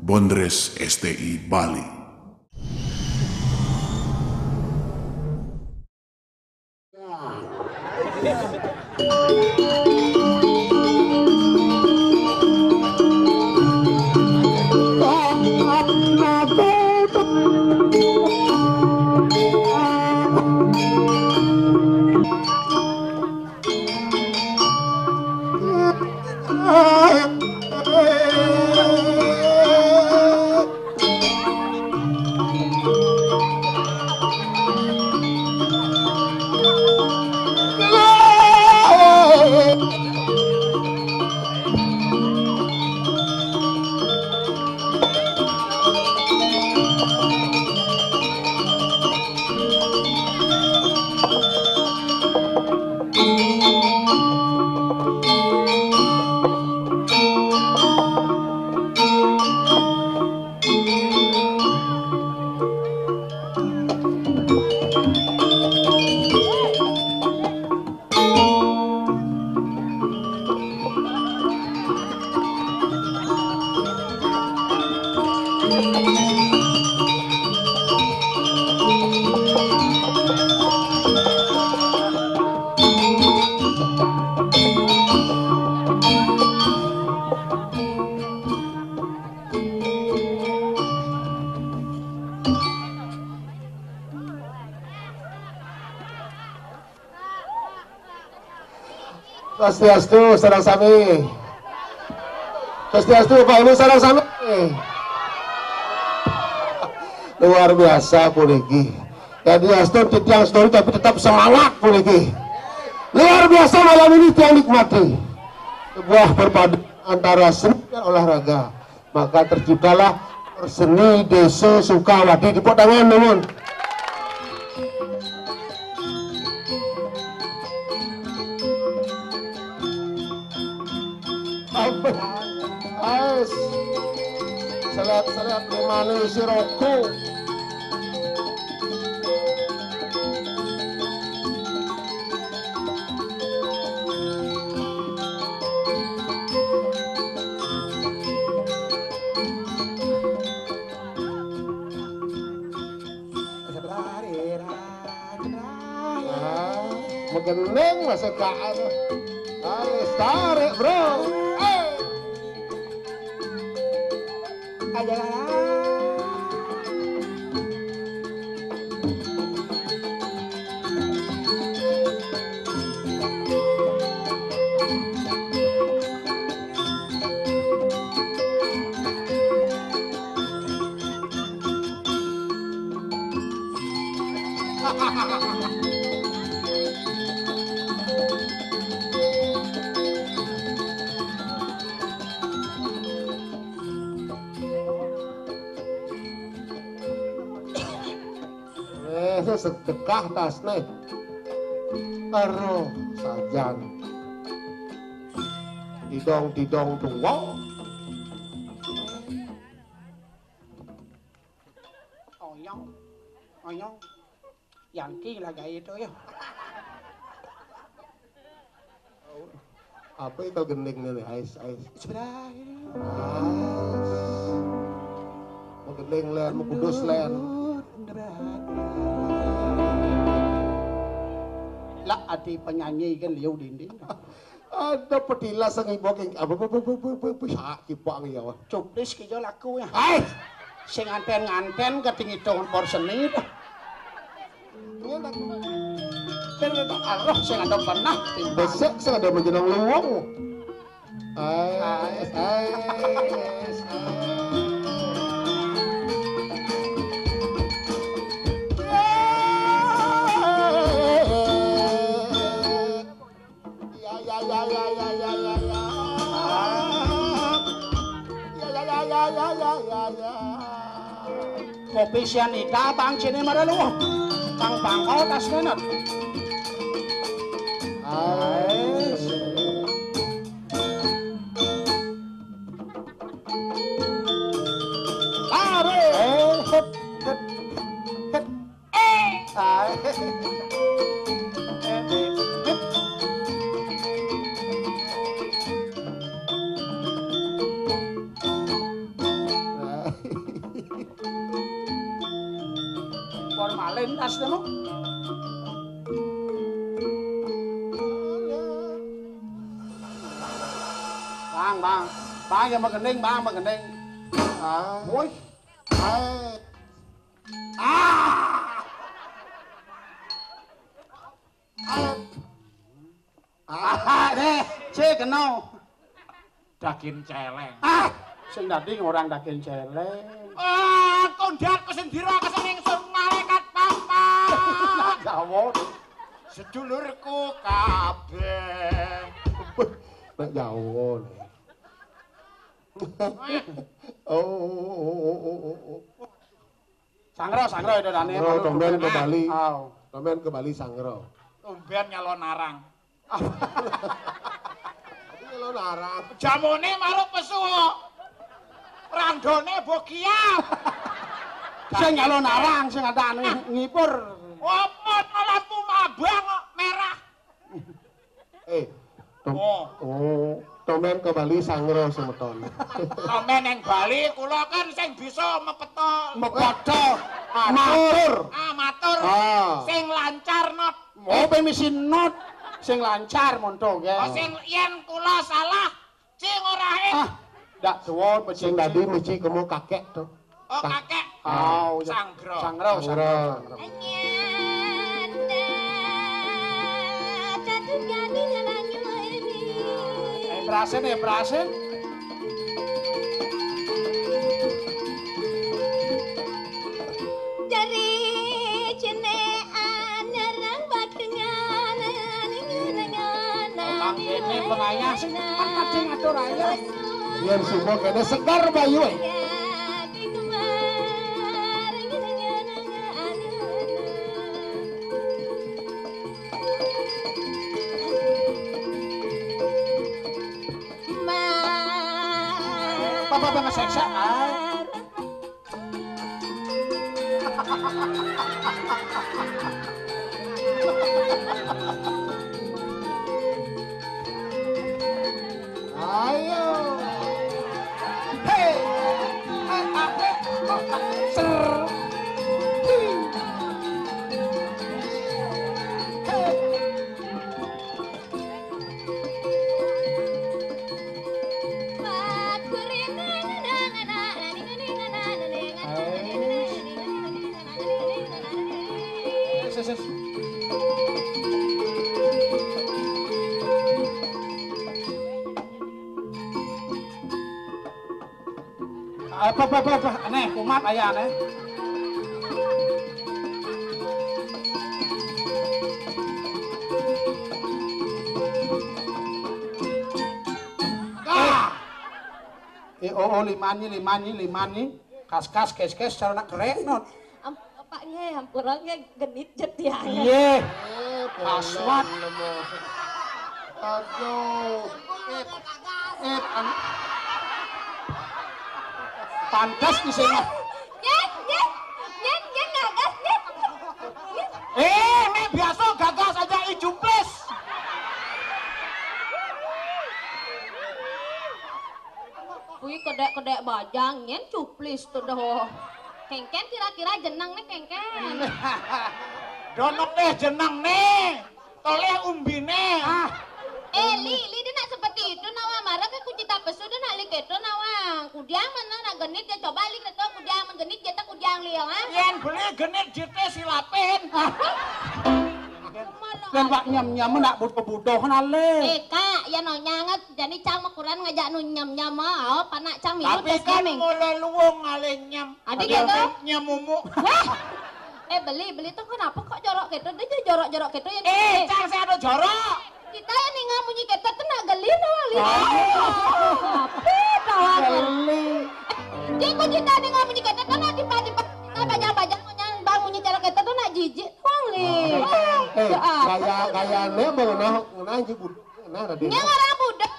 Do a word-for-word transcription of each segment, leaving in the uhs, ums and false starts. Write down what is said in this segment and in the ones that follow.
Bondres S T I Bali. Swastiastu, sareng sami. Swastiastu, Bapak Ibu, sareng sami. Luar biasa puniki. Jadi, astun titiang sedaya tapi tetap semangat puniki. Luar biasa malam ini tiang nikmati. Sebuah perpaduan antara seni dan olahraga. Maka terciptalah seni Desa Sukawati. Tepuk tangan, nuwun. Ampun. Ais. Selep-selep limane isi roko. Ah, megening masih kaan. Ayo, tarik, bro. Eh. Ayo. Eh, sedekah tasne. Karo sajan. Didong, didong, dong. Oyong, oyong. Yang ki lah gaya itu ya. Apa itu gending ini? Ais, ais. Sebelah ini. Ais. Mau gending len, mau kudus len. Lah, ati penyanyi kan liu dinding. Ada petilas sing ibu king-, apa, apa, apa, apa, apa, apa, sak kipang ya, wah. Cuplis ki yo laku ya. Hai! Sing nganten-nganten kating hitungan por seni dah. Ini tak, kan tak arah sing ada panah, timbang. Besek sing ada menjenang luwung. Hai, hai, hai. Ya, ya, ya, ya, ya, ya, ya, ya. Ya, ya, ya, ya, ya, ya, ya, ya. Kopi sianida bang cine maralu. Bang bangko tas nenat. Hai. Lari. Eh, hep, hep, hep. Eh. Ah. Eh, eh, eh. Malin tas ngono. Bang, Bang. Bang, ya megening, Bang, megening. Ah. Woi. Ah. Ah. Ah. Ah, deh, cek kena. Daging celeng. Ah, sing dadi orang daging celeng. Ah, kondatku sendiri aku sing ingsun malaikat papa. Jawa. Sedulurku kabeh. Nek Jawa. Oh, oh, oh, oh, oh, oh. Sangro, sangro itu dane. Sangro, tumben ke Bali. Oh. Tumben ke Bali sangro. Tumben nyalon arang. Tapi nyalon arang. Jamone maruk pesu. Randone bogia. Sing nyalon arang sing ada anu ngipur. Apa lampu abang kok merah? Eh, tom- Oh. Oh, tumben ke Bali sangro semeton. Tumben yang Bali, kula kan sing bisa mepeto. Mepeto. Matur. Ah, matur. Ah. Sing lancar not. Oh, ben misi not. Sing lancar monto nggih. Oh, sing yen kula salah, sing ora eh. Ah, ndak tuwon. Sing dadi mesti kemu kakek to. Oh, kakek. Oh, iya. Sangro. Sangro, sangro, sangro. Eh, berhasil ya, berhasil. Dari jenek anerang bakengan. Mangkene pengayah sing kan kadhe ngatur ayah. Yen subuh kene segar bayu e. Papa banget seksa. Ah. Ayo. Hei. Ser. Hei. Apa, apa, apa, apa? Aneh, kumat ayah aneh. Ah! Eh, oh, oh, limani, limani, limani. Kas, kas, kes, kes, cara nak kerek, not. Am-, Pak nggih, hampura nggih genit jet ya. Iye. Eh, kaswat. Aduh. Eh, eh, pan-, pantes di sini. Nyen, nyen, nyen, nyen, ngagas, nyen. Eh, mek biasa gagas aja ijuplis. Kuwi kedek-kedek bajang, nyen cuplis to doh. Kengken kira-kira jeneng ne kengken. Dono teh jeneng ne. Toleh umbine. Ah. Eh, Li, Li, dia nak seperti itu, nawa marah ke kunci tapesu, dia nak Li keto, nawa. Kudiang mana nak genit, dia coba Li keto, kudiang men genit, dia tak kudiang Li, ha? Yen beli genit, jite silapin. Ah. Dan Pak nyam-nyam nak butuh-butuh nale. Eh, Kak, ya no nyanget, jadi cang makuran ngajak nu nyam-nyam, oh, panak cang milu. Tapi tes kan nyaming. Mula luwung ngalih nyam. Adik. Ada gitu? Nyam umuk. Wah! Eh, beli, beli tuh kenapa kok jorok gitu? Dia jorok-jorok gitu ya. Eh, cang saya ada jorok. Kita yang ningal munyi gitu tuh nak geli tuh, Li. Oh. Tapi kawan. Geli. Eh, dia kok kita ningal munyi gitu tuh nak tiba-tiba kita bajang-bajang punya bang munyi jorok gitu tuh nak jijik. Wong, Li. Eh, ya, apa? Gaya, gayane mau nah, nah, jibut. Nah, tadi. Nya orang budak.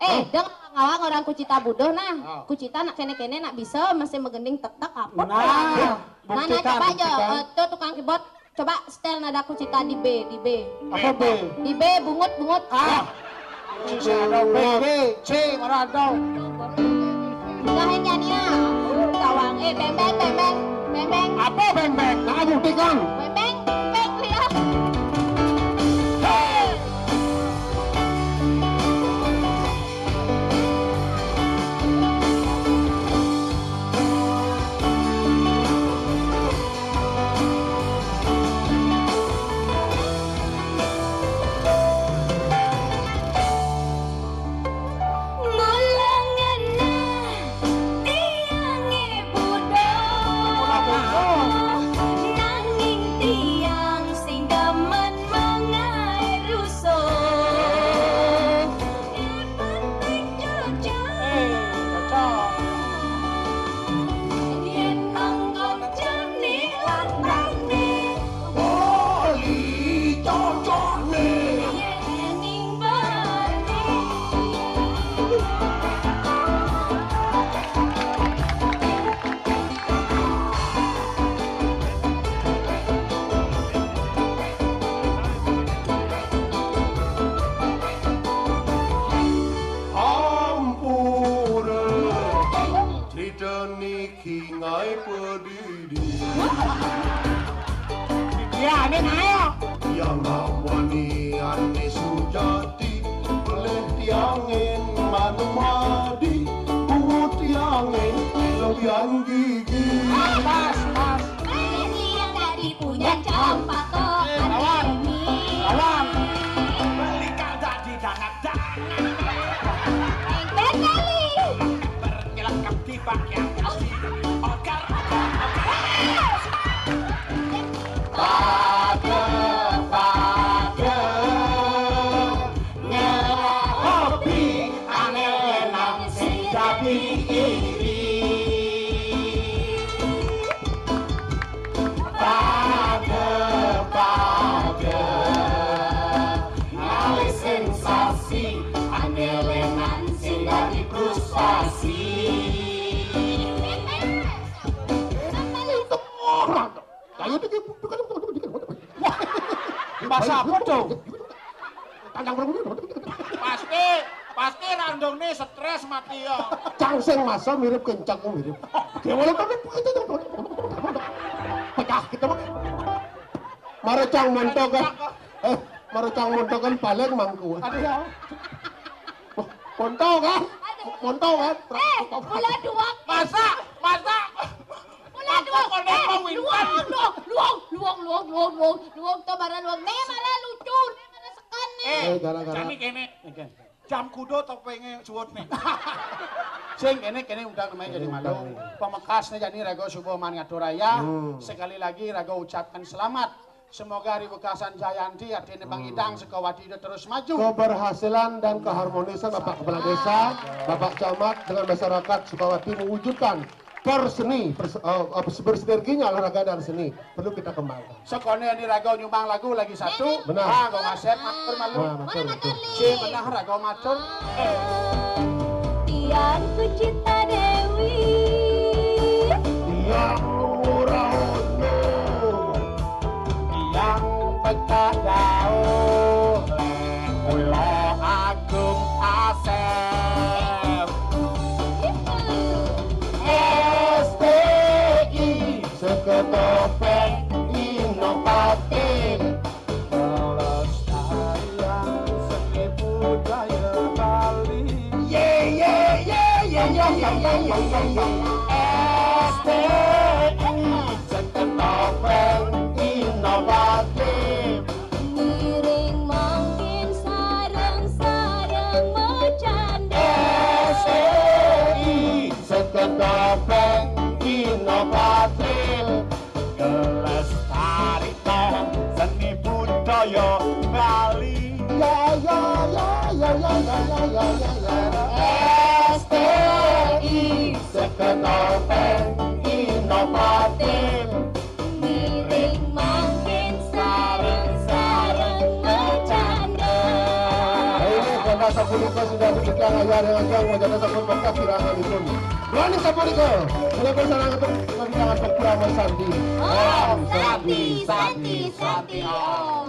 Eh, hah? Deng ngawang orang kucita buduh nah. Oh. Kucita nak kene-kene nak bisa masih megending tek-tek apa? Nah, nah, buktikan, coba aja. Buktikan. Eh, tuh tukang keyboard, coba setel nada kucita di B, di B. Apa B? Di B, bungut, bungut. Ah. Saya ada B, B, C, mana ada? Enggak hanya nih ya. Tawang, eh, beng, beng, beng, beng. Beng-beng. Apa beng-beng? Nah, buktikan. Beng-beng, beng lihat. Mula ngenah tiangé buda, nanging tiang sing demen mengaé rusuh. Ipun cocok. Eh, cocok. Yén nongkong jani lan rame, bali cocokné. Yén ning bali. Ampura, crita niki ngaé padidi. Iya, amin, ayo. Yang namani Ané Sujati, pelih tiangin manumadi, buut tiangin lebihan gigi. Pas, pas. Ini yang tadi punya cempaka. Eh, lawan. Lawan. Beli kada di danak-danak. Beli. Bernyelengkap di bagian kaki. Ogar, ogar, ogar. Pada, pada, ngelah hobi, Ané Lénan sing dadi iri. Pada, pada, ngalih sensasi, Ané Lénan sing dadi frustasi. Orang. Ayo, dikit, dikit, dikit, dikit. Wah, bahasa apa dong? Tandang berapa? Pasti, pasti Randong nih stres mati ya. Cang sing masa mirip kencang mirip. Dia malah tapi begitu. Pecah kita mah. Mara cang montok kan. Eh, mara cang montok kan paling mangku. Ada ya. Montok kan? Montok kan? Eh, bola dua. Masa, masa. Mula luwung, eh, luwung, luwung, luwung, luwung, luwung, luwung, luwung, to mara luwung. Né mara lucu, né mara sekan né. Eh, eh, gara-gara jani kéné. Oke. Jam kuda topéngé suwut né. Sing kéné, kéné undang namanya jadi malu. Undang. Pamekasné jani raga suba man ngatur raya. Hmm. Sekali lagi raga ucapkan selamat. Semoga hari Wekasan Jayanti, artinya Bang Idang Sukawati itu terus maju. Keberhasilan dan keharmonisan Bapak Kepala Desa, Bapak Camat dengan masyarakat Sukawati mewujudkan perseni, pers-, eh, eh, bersinerginya olahraga dan seni perlu kita kembangkan. Sekoné ini raga nyumbang lagu lagi satu. Benar. Ah, gua ngasép matur malu. Nah, matur, matur. Si menah raga matur. Eh. Tiang Sucita Dewi. Tiang Ngurah Ono. Tiang pecah jauh. Pulau Agung Asep. S T I. Seketopeng inovatif. Pelestarian seni budaya Bali. Ye, ye, ye, ye, ye, ye, ye, ye, ye, ye. S T I, seketopeng inovatif. Ngiring mangkin sareng-sareng macanda. S T I, seketopeng inovatif. Kelestarikan seni budaya Bali. Ya, ya, ya. S T I, seketopeng inovatif. Ngiring mangkin sareng-sareng macanda. Baik, karena sapunika sudah demikian aja dengan yang wajahnya sampun pokok sirangan itu. Berani sapunika, menyambut sarang itu dengan pokok Rama Sandi. Om Santi, Santi, Santi, Om.